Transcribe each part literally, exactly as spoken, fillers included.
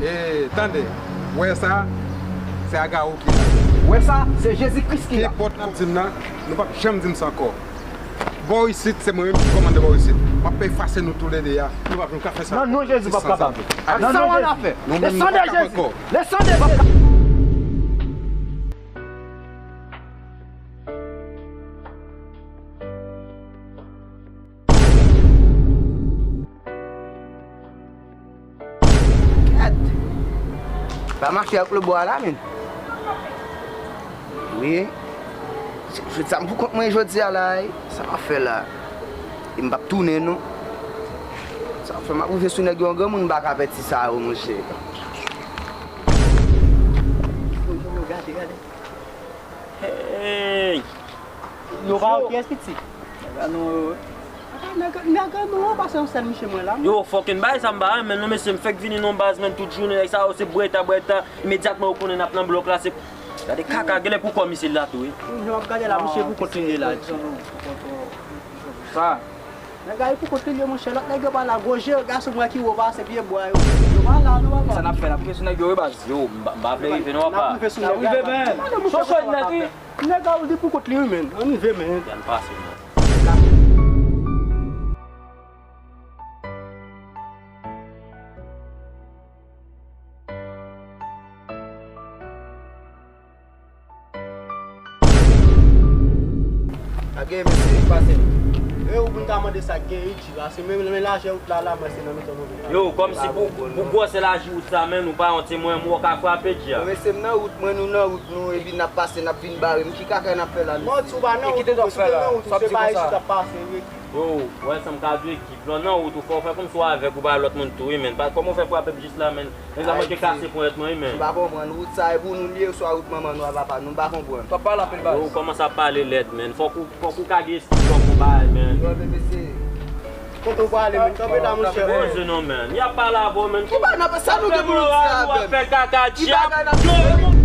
E, tande, wè sa, se Agawou ki la. Wè sa, se Jezi Kris ki la. Kenpòt n ap di m nan, nou p ap janm di m sa ankò. Bò isit, se mwen menm ki kòmande bò isit. M ap efase nou toulede a. Nou p ap janm ka fè sa. Nan non Jezi, p ap kapab. Ak sa w annafè. Le sang de Jésus. Le sang de Jésus. Kèt! Pa mache ak lobò a la, menn. Wi. Se jodi a m pou kont mwen jodi a la, wi. Sa m ap fè la? E m p ap tounen, non. Sa m ap fè, m ap rive sou nèg yo, yon granmoun m pa ka pèdi sa yo, monchè. Gade, gade. Hey! Yo pa wè kiyès piti? Nèg a nou, nèg a nou an pase yon sèl misye mwen la. Yo, fucking bay sa m pa renmen non, mesye, m fèk vini non baz, menn, tout jounen nèg sa yo se bwèta, bwèta, imedyatman yo konnen n ap nan blòk la, se, gade kaka, genlè pou kò misye la tou, wi. Jan w ap gade la, misye pou kont li ye la. Sa. Nèg la pou kont li ye, monchè, lòt nèg yo pa la, gwo je, gason mwen ki wo pase pye bwa yo. Yo pa la, nou pa la. Sa n ap fè la, pou kesyon nèg yo, wi, baz. Yo, m pa, m pa vle rive non, papa. N ap rive sou nèg la. N ap rive, menn. Gade, monchè, sa w ap fè? Nèg la ou di pou kont li, wi, menn. Ann rive, menn. Ann pase, menn. Pa gen mesye, pase. E ou pou n ka mande sa k gen iti la, se menm, menm lajè wout la, la, mwen se nan mitan mwen. Yo, kòmsi pou, pou gwosè lajè wout sa, menn, ou pa yon temwen, mwen w ka frape, dja. Mwen, mesye, m nan wout mwen, nou nan wout nou, epi n ap pase, n ap vin bare m. Ki kaka n ap fè la, mesye? Mwen di w pa nan wout, mesye, w te nan wout, se pa isit w ap pase, wi. Yo, wè sa m ka di w, ekip lan nan wout, ou fè, ou fè kòmsi w avèg, ou pa lòt moun tou, wi, menn. Pa, kòman w fè frape m jis la, menn? Nèg la manke kase ponyèt mwen, wi, menn. M pa konprann. Wout sa e pou nou li ye, oswa wout manman nou a papa nou? M pa konprann. T ap pale anpil, baz. Yo, kòmanse ap pale lèd, menn. Fòk ou, fòk ou ka gen espri, fòk ou bay, menn. Yo, men mesye. Kote w prale, menn? Kanpe la, monchè. Poze non, menn. Y ap pale avè w, menn. Ki bagay n ap, sa nou gen pou nou di avè m? Ki bagay n ap di?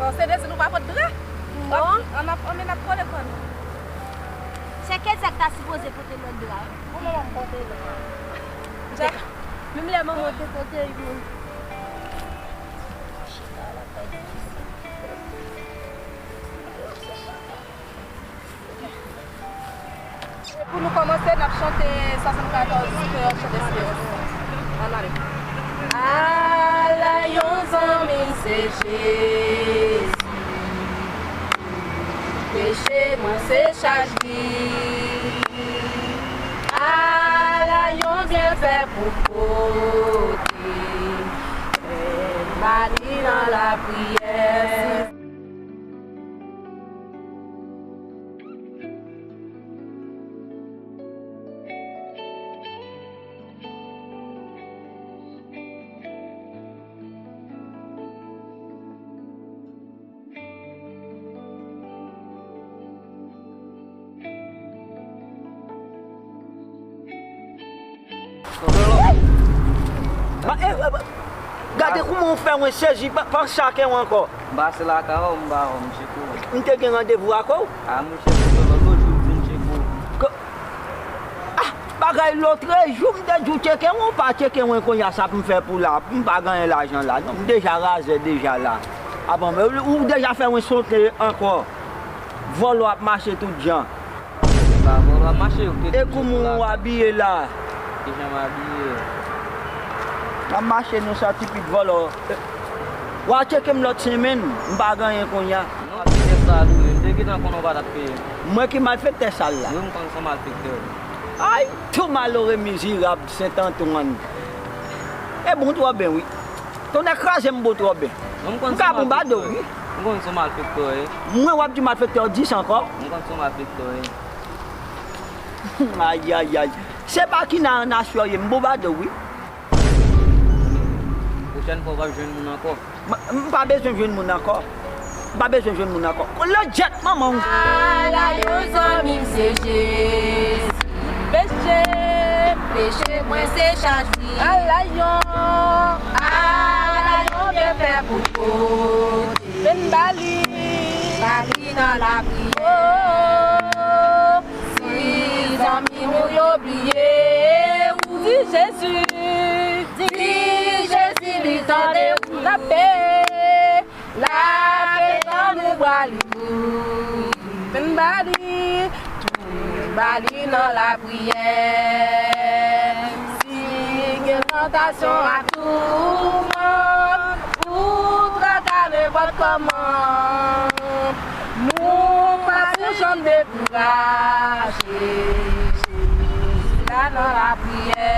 Bon, se dezi nou pa pot dra? Non. An ap, an men ap kole kò nou. Se Kenza ki ta sipoze pote lòt dra, wi. Bon, manman m pote lòt. Jack, menm lè manman te pote youn. Chita la, fè dezi. Pou nou kòmanse, n ap chante swasannkatorz kreyòl chante esperans. Ann ale. Ala yon zanmi se Jezi, peche mwen se chaj li. Ala yon byenfè pou pote, fè m ale nan lapriyè. Ba, eh, eh, ba, gade kouman w fè mwen sezi, pa, pa chaken w ankò. M pase lakay ou, m ba ou, m tcheke w. M te gen randevou ak ou? A, mouche, pou lòt jou, m di m tcheke w. Ko-, ah, ba, Bagay lotrejou, m te di w tcheke mwen, ou pa tcheke mwen, kounye a sa pou m fè pou la, m pa gen lajan la non, m deja razè deja la. Avan, men ou deja fè mwen sote ankò. Vòlò ap mache tout jan. Pa vòlò ap mache, ou te E kouman ou abiye la? Kijan m abiye? M ap mache nou sa ti pit vòlò. W a tcheke m lòt senmenn, m pa gen anyen kounye a. Non, malfektè sal ou ye, m te gentan konnen w pa t ap peye. Mwen ki malfektè sal la? Wi, m konn se w malfektè. Ay, tou malere mizerab Sent Antwann. E bon twò ben wi. Tonnè kraze m bon twò ben. M ka bon bado wi. M konn se w malfektè ye. Mwen w ap di malfektè dis ankò? M konn se w malfektè ye. Ayayay. Se pa ki nan nasyon ye, m bon bado wi. Pwochèn fwa w p ap jwenn moun ankò. M pa bezwen jwenn moun ankò. M pa bezwen jwenn moun ankò. Landjèt manman w. Ala yon zanmi m se Jezi. Peche, peche mwen se chaj li. Ala yon, ala yon byen fè pou kote. Vin ba li, ba li nan lapriyè. Si zanmi w yo bliye w, di Jezi, di Jezi li tande w. Lape, lape nan nou bra li. Vin ba li, vin ba li nan lapriyè. Si gen tantasyon ak toumant, ou traka nenpòt kòman. Nou pa pou janm dekouraje, Jezi la nan lapriyè.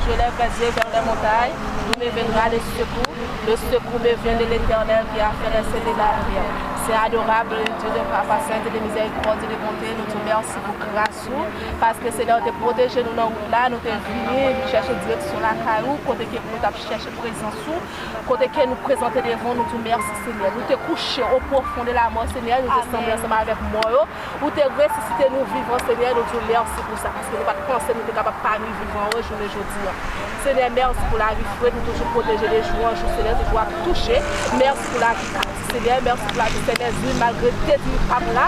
Je lève mes yeux vers les montagnes, d'où me viendra le secours. Le secours me vient de l'Éternel qui a fait les cieux et la terre. Saint adorable, Dieu de papa, Saint de miséricorde, de bonté, nou di w mèsi pou gras ou, paske Senyè ou te pwoteje nou nan wout la, nou te vini chèche direksyon lakay ou, kote ke nou t ap chèche prezans ou, kote ke nou prezante devan w, nou di w mèsi Senyè. Nou te kouche au profond de la mort, Senyè, nou te sanble ansanm avèk mò yo, ou te resisite nou vivan, Senyè, nou di w mèsi pou sa, paske nou pa t panse nou te kapab pami vivan yo jounen jodi a. Senyè, mèsi pou lavi frè m, ou toujou pwoteje de jou an jou, Senyè, toujou ap touche. Mèsi pou lavi Kati, Senyè, mèsi pou lavi Sè Nèzil, malgre l te di li p ap la,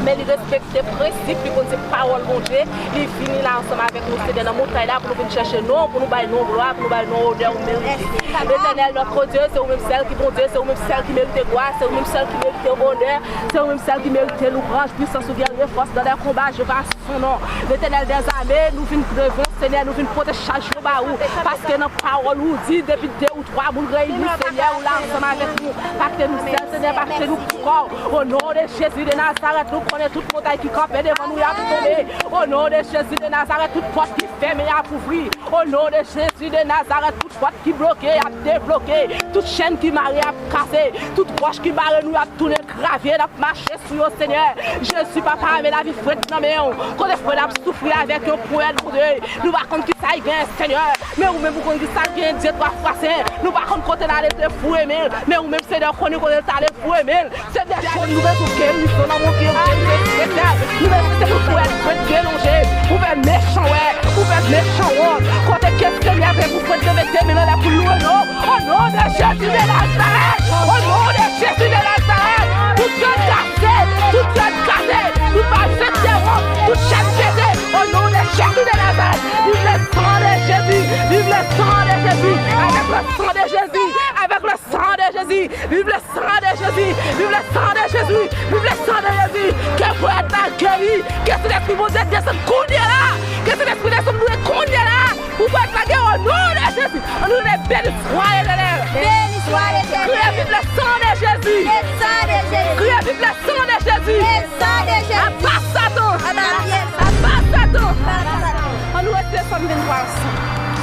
men li respekte prensip, li konn se pawòl Bondye, li vini la ansanm avèk nou, Senyè, nan montay la pou nou vin chèche non w, pou nou bay non w glwa, pou nou bay non w onè ou merite. Letènèl, notre Dieu, se ou menm sèl ki Bondye, se ou menm sèl ki merite glwa, se ou menm sèl ki merite onè, se ou menm sèl ki merite louvranj, pwisans ou, guerrier, force dans les combats, Jewova son non. Letènèl dèzame, nou vin devan w, Senyè, nou vin pote chaj yo ba ou, paske nan pawòl ou di, depi de ou twa moun reyini, Senyè, ou la ansanm avèk nou. Pa kite nou sèl, Senyè, pa kite nou poukò. O non de Jezi de Nazarèt, nou konnen tout montay ki kanpe devan nou y ap tonbe. O non de Jezi de Nazarèt, tout pòt ki fèmen y ap ouvri. O non de Jezi de Nazarèt, tout pòt ki bloke y ap debloke. Tout chèn ki mare y ap kase. Tout wòch ki mare nou y ap tounen gravye. N ap mache sou yo, Senyè. Jezi, papa, men lavi frè t nan men w. Kote frè t ap soufri avèk yon ponyèt, Bondye. Nou pa konn kisa l gen, Senyè. Men ou menm ou konn kisa l gen, Dye twa fwa sen. Nou pa konn kote l ale, se foure men l. Men ou menm, Senyè, ou konnen kote l t ale, foure men l. Senyè, jodi nou bezwen gerizon nan mon pye, gerizon espesyal. Nou bezwen se pou ponyèt frè t gen lonje. Pou fè mechan wè, pou fè mechan wont. Kote ke Senyè gen pou frè t leve de men l anlè pou l louwe non w. O non de Jezi de Nazarèt. O non de Jezi de Nazarèt. Tout kè kase, tout kè kase, tout malfektè wont, tout chèn pete. O non de Jezi de Nazarèt. Vive le sang de Jésus. Vive le sang de Jésus. Avec le sang de Jésus. Avec le sang de Jésus. Vive le sang de Jésus. Vive le sang de Jésus. Vive le sang de Jésus. Ke ponyèt la geri. Ke Sentespri Bondye desann kounye a la. Ke Sentespri desann kounye a la. Pou ponyèt la geri o non de Jezi. Annou leve, beni swa Letènèl. Beni swa Letènèl. Kriye vive le sang de Jésus. Le sang de Jésus. Kriye vive le sang de Jésus. Le sang de Jésus. Aba Satan. Aba Satan. Aba Satan. Aba Satan. Annou rete Sòm venntwa ansanm.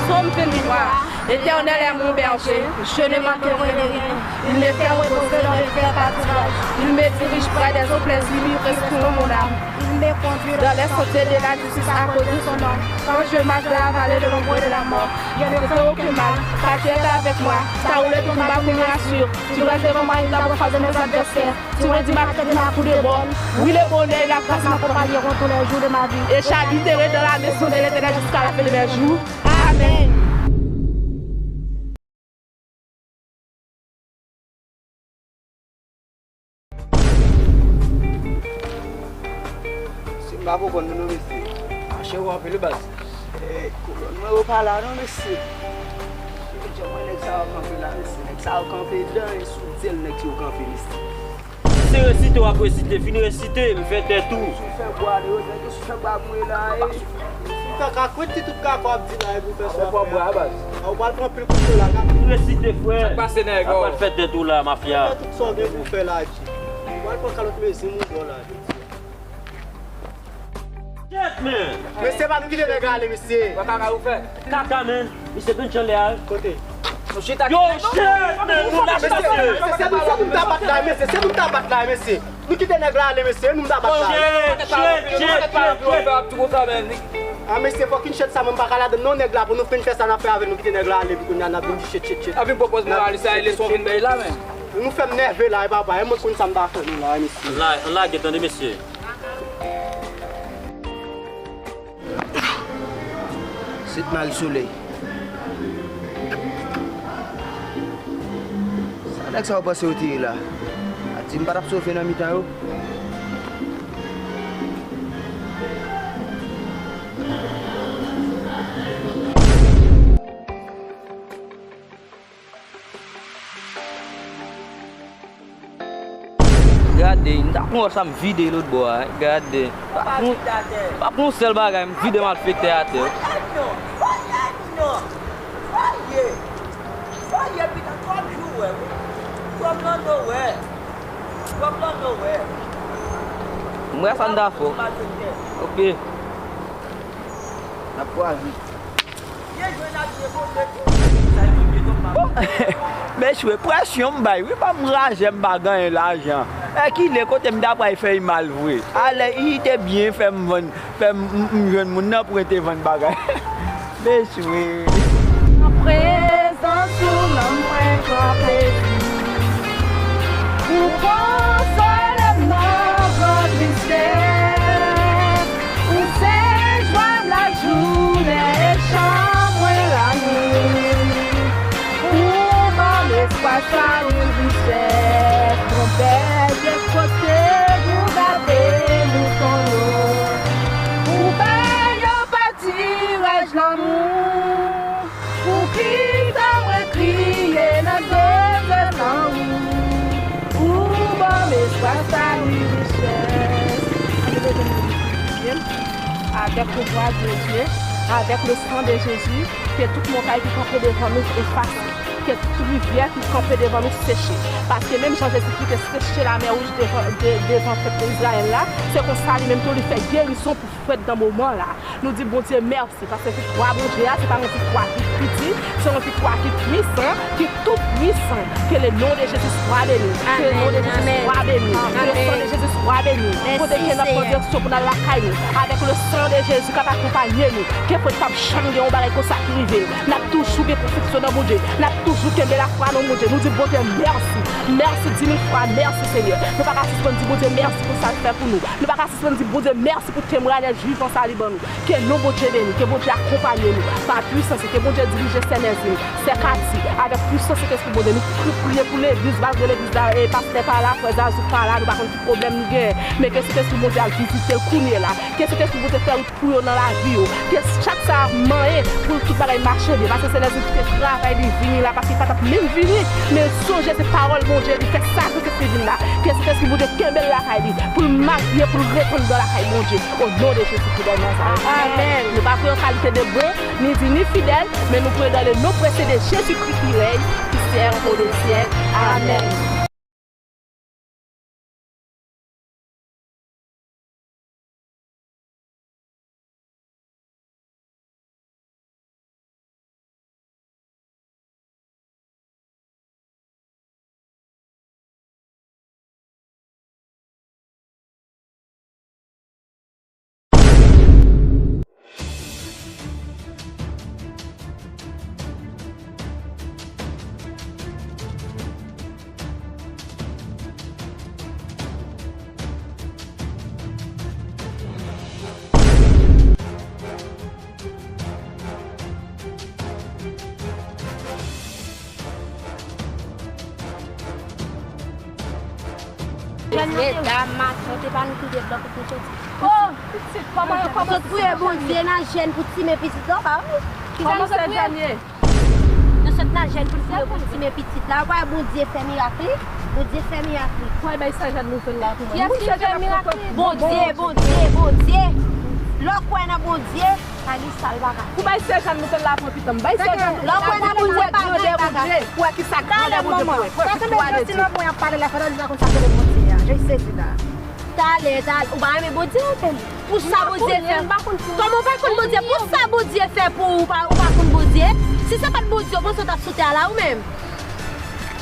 Sòm venntwa. L'Éternel est mon berger, je ne manquerai de rien. Il me fait reposer dans les verts pâturages. Il me dirige près des eaux paisibles, il restaure mon âme. Il me conduit dans les sentiers de la justice à cause de son nom. Quand je marche dans la vallée de l'ombre de la mort, je ne crains aucun mal, car tu es avec moi. Ta houlette et ton bâton me rassurent. Tu dresses devant moi une table en face de mes adversaires. Tu maudis ma tête et ma foule de bol. Oui, le bonheur et la grâce m'accompagneront tous les jours de ma vie. Et j'habiterai dans la maison de l'Éternel jusqu'à la fin de mes jours. Amen. Si m pa konprann nou non, mesye. Mache w anpil, baz. Ey, kolòn mwen yo pa la non, mesye. Mesye, jan mwen nèg sa yo kanpe la, mesye. Nèg sa yo kanpe dan e sou dyèl nèg yo kanpe, mesye. Se resite w ap resite, fin resite, m fè tèt ou. Sou fè bwa, yo nèg yo sou fè bwa pou e la, e. Kaka, kwit ti tout kaka w ap di la, e pou fè sa. Fè bwa, baz. A, ou pral pran pil kout la, kaka. Fin resite, frè. Sa k pase, nèg, ou pral fè tèt ou la, mafya. Fè tout sa w gen pou fè la, G. Ou pral pran kalòt mesye, moun bò la, G. Shit, man! Mesye, pa nou kite nèg la ale, mesye. Kaka, ou fè. Kaka, man! Misye bench anlè a. Kote? Yo, shit, man! Nou lach misye! Mesye, se nou, se nou m ta bat la, mesye, se nou m ta bat la, mesye. Nou kite nèg la ale, mesye, nou m ta bat la. Shit, shit, shit, shit. A, mesye, fucking shit sa, mwen m pa ka ladann non, nèg la, pou nou fin fè sa n ap fè avè l, nou kite nèg la ale, pi kounye a n ap vin di shit, shit, shit. Ap vin pwopoze nou ale, sa e leson vin bay la, men. Nou fè m nève la, e papa, e mwen konn sa m ta fè nou la, mesye. Ann la, ann lage, tande, mesye. Sèt Mari Solèy. Sa nèg sa yo panse yo te ye la? A di m pa t ap sove nan mitan yo? Gade, m ta pran wòch la, m vide lòt bò a. Gade. Pa p gon, pa p gon sèl bagay, m vide malfektè atè. Fò ye non, fò ye non, fò ye, fò ye pita, twòp jou wè wi. Twòp lanno wè, twòp lanno wè. M wè sa m ta fè. Malfektè. Ok. N ap kwaze. Bon, mesye, presyon m bay, wi, ban m raje, m pa genyen lajan. Ekile kote m ta pral fè l mal vre. Alè, li te byen fè m vann, fè m, m, m jwenn moun nan pou rete vann bagay. Mesye. Nan prezans ou, nan mwen pran plezi. Ou konsole m nan gran tristès. Ou se jwa m lajounen e chan mwen lannuit. Ou ban m espwa, sali, richès. Bonpè, gen kote pou gade mouton yo. Ou bay yon patiraj lanmou. Poukisa mwen kriye nan dezè lanmou? Ou ban m espwa, sali, richès. Ann leve nou, Bondye, avèk le poids de Dieu, avec le sang de Jésus, ke tout montay ki kanpe devan nou efase, ke tout rivyè ki kanpe devan nou seche. Paske menm jan Jezikri te seche lamè wouj devan, de, devan pèp Izrayèl la, se konsa li menm tou li fè gerizon pou fèt nan moman la. Nou di Bondye mèsi. Se paske viktwa Bondye a, se pa yon viktwa ki piti, se yon viktwa ki pwisan, ki tou pwisan. Que le nom de Jésus soit béni. Que le nom de Jésus soit béni. Que le sang de Jésus soit béni. Kote ke n ap pran direksyon pou n al lakay nou, avèk le sang de Jésus k ap akonpaye nou, ke fwèt p ap janm gen yon bagay konsa ki rive. N ap toujou gen konviksyon nan Bondye. N ap toujou kenbe lafwa nan Bondye. Nou di Bondye mèsi. Mèsi di mil fwa. Mèsi, Senyè. Nou pa ka sispann di Bondye mèsi pou sa l fè pou nou. Nou pa ka sispann di Bondye mèsi pou temwayaj vivan sa li ban nou. Ke non Bondye beni, ke Bondye akonpaye nou pa pwisans, ke Bondye dirije sè Nèzin, sè Kati, avèk pwisans Sentespri Bondye. Nou pri-, priye pou legliz, malgre legliz la, e pastè pa la, frè Zazou pa la, nou pa konn ki pwoblèm li genyen, men ke Sentespri Bondye al vizite l kounye la, ke Sentespri Bondye fè wout pou yo nan lavi yo, ke chak sa ap manyen pou tout bagay mache byen, paske se Nèzin ki te travay, li vini la, paske li pa t ap menm vini, men sonje se pawòl Bondye, li fè sa Sentespri vin la, ke Sentespri Bondye kenbe l lakay li, pou l marye, pou l ret anndan lakay Bondye. O non de Jezikri de Nazarèt. Amèn. Nou pa priye an kalite de bon, ni di, ni fidèl, men nou priye dans le nom précieux de Jésus-Christ qui règne, qui siège pour les siècles. Amèn. Medam, matant, e pa nou ki deblòke pou soti. Oh, pitit, kòman, kòman sot priye Bondye nan jèn pou timen pitit la, ou pa wè? Kòman sè Jàn ye? Nou sot nan jèn pou l priye pou l timen pitit la, ou pa wè Bondye fè mirak li? Bondye fè mirak li. Fò bay sè Jàn nouvèl la pou mwen. Kiyès ki fè mirak li? Bondye, Bondye, Bondye. Lè w kwè nan Bondye, pa gen sa l pa ka fè. Pou bay sè Jàn nouvèl la pou pitit m. Bay sè Jàn nouvèl la pou pitit m. Lè w kwè nan Bondye, pa gen bagay. Pou wè ki sa grandè Bondye pou wè. Pou wè ki sa l ap di. Sa sanble Jòstin nan pwen ap pale la, fò l di sa konn sa k rele Bondye a. Je sezi la. Talè, talè, ou pa renmen Bondye, ou konn. Pou sa Bondye fè. Kòman ou pa konn Bondye? Pou sa Bondye fè pou ou, ou pa, ou pa konn Bondye? Si se pa t Bondye, ou panse w t ap sou tè a la ou menm?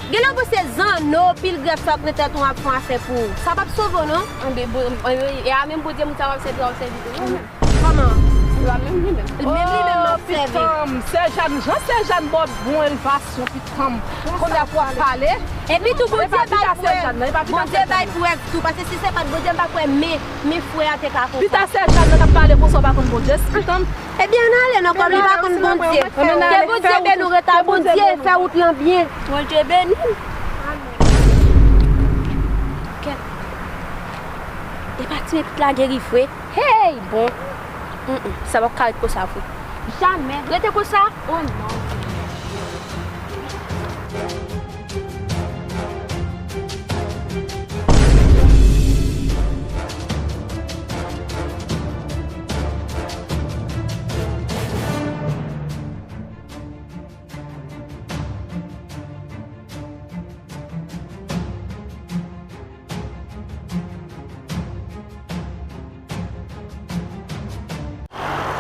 Genlè w panse zanno, pil grèf sa w ap nan tèt ou ap fè yon afè pou ou. Sa p ap sove w, non. Anben, bon, e a menm Bondye moun sa w ap sèvi, w ap sèvi tou, non, menm. Kòman? Li pa menm li menm. Menm li menm m ap sèvi. Oh, pitit m, sè Jàn, jan sè Jàn ba w bon elevasyon, pitit m. Kounye a pou w ap pale. Epi tou, Bondye bay prèv. Bondye bay prèv tou, paske si se pa t Bondye, m pa kwè men, men frè a te ka konsa. Pita sè Jàn nan k ap pale konsa, w pa konn Bondye, pitit m. Ebyen, ann ale non, kòm li pa konn Bondye. Ke Bondye beni w, rete a Bondye, fè wout lan byen. Bondye beni w. Amen. Kèt. E pa ti men pitit la geri vre. Hey, bon. Mm, mm, sa p ap ka ret konsa vre. Jamè. Rete konsa? Oh non.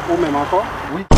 Ou menm ankò? Wi.